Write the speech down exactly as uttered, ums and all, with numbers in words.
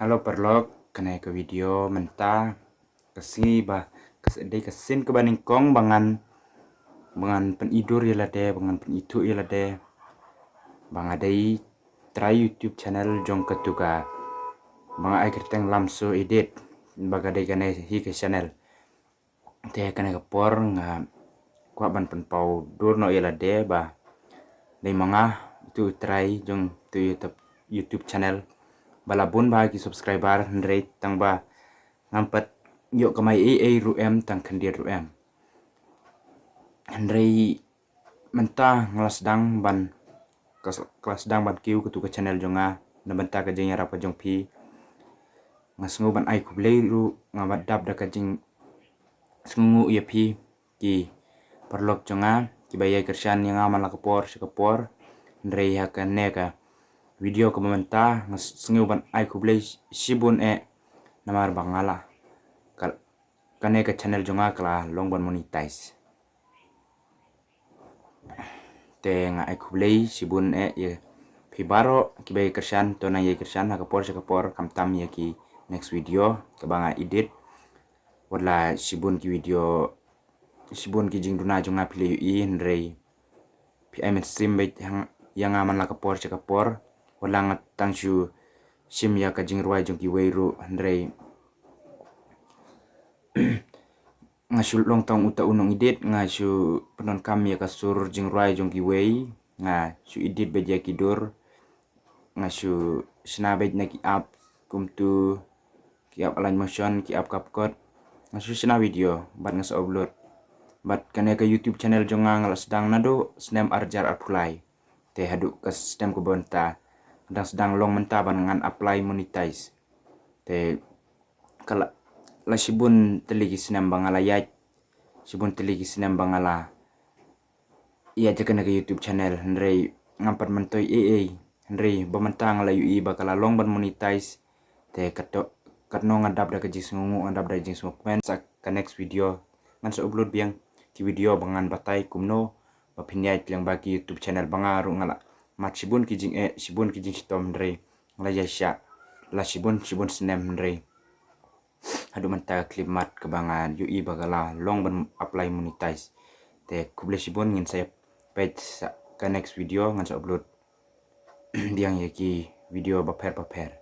Hello paralok, kane ka video mynta ka sngi ba ka dei ka sien kaba nyngkong ba ngan ba ngan pyni dur ïa lade, ba ngan pyni thuh ïa lade ba nga dei trai YouTube channel jong katu ka ba nga ai kyrteng Lamso Edit, ba ka dei kane hi ka channel. Te kane ka por nga kwah ban pynpaw dur noh ïa lade ba dei ma nga utu u trai jong utu u YouTube, YouTube channel ba la bun bha ki subscriber, hynrei tang ba ngam pat ïoh kamai ei ei ruh em, tang khyndiat ruh em. Hynrei mynta nga la sdang ban ka s-, ka la sdang ban kiew katu ka channel jong nga na bynta ka jingïarap ka jong phi. Nga sngew ban ai khublei ruh, nga ba dap da ka jingsngewnguh ïa phi ki paralok jong nga kiba ïai kyrshan ïa nga man la ka por sha ka por. Hynrei ha kane ka video kaba mynta nga s-, sngew ban ai khublei shibun eh namar ba nga la ka, kane ka channel jong nga ka la long ban monetize. Te nga ai khublei shibun eh ïa phi baroh kiba ïai kyrshan, to nang ïai kyrshan ha ka por sha ka por, khamtam ïa ki next video kaba nga edit. Wat la shibun ki video, shibun ki jingduna jong nga phi la ïohi, hynrei phi ai mynsiem beit ïa nga man la ka por sha ka por. Wat la nga tang shu shim ïa ka jingrwai jong kiwei ruh, hynrei nga shu long tang uta u nongedit, nga shu pyndonkam ïa ka sur jingrwai jong kiwei, nga shu edit beit ïa ki dur, nga shu shna beit na ki app kumtu ki app Alight Motion, ki app CapCut. Nga shu shna video bad nga sa upload. Bad kane ka YouTube channel jong nga nga la sdang naduh snem arhajar arphew lai. Te haduh ka snem kaba mynta nga dang sdang long mynta ban ngan apply monetize. Te ka la, la shibun tylli ki snem ba nga la ïaid, shibun tylli ki snem ba nga la ïaid ïa kane ka YouTube channel, hynrei ngam pat myntoi ei ei, hynrei ba mynta nga la ïohi ba ka la long ban monetize. Te katno, katno nga dap da ka jingsngewnguh, nga dap da ka jingsngewkmen. Sa ka next video ngan sa upload biang ki video ba ngan batai kumno ba phin ïaid lyngba ki YouTube channel ba nga ruh nga la mad shibun ki jingeh, shibun ki jingshitom, hynrei nga la ïaishah la shibun shibun snem, hynrei haduh mynta ka khlem mad kaba nga ïohi ba ka la long ban apply monetize. Te khublei shibun, ngin sa ïa peit sa ka next video, ngan sa upload biang ïa ki video bapher bapher.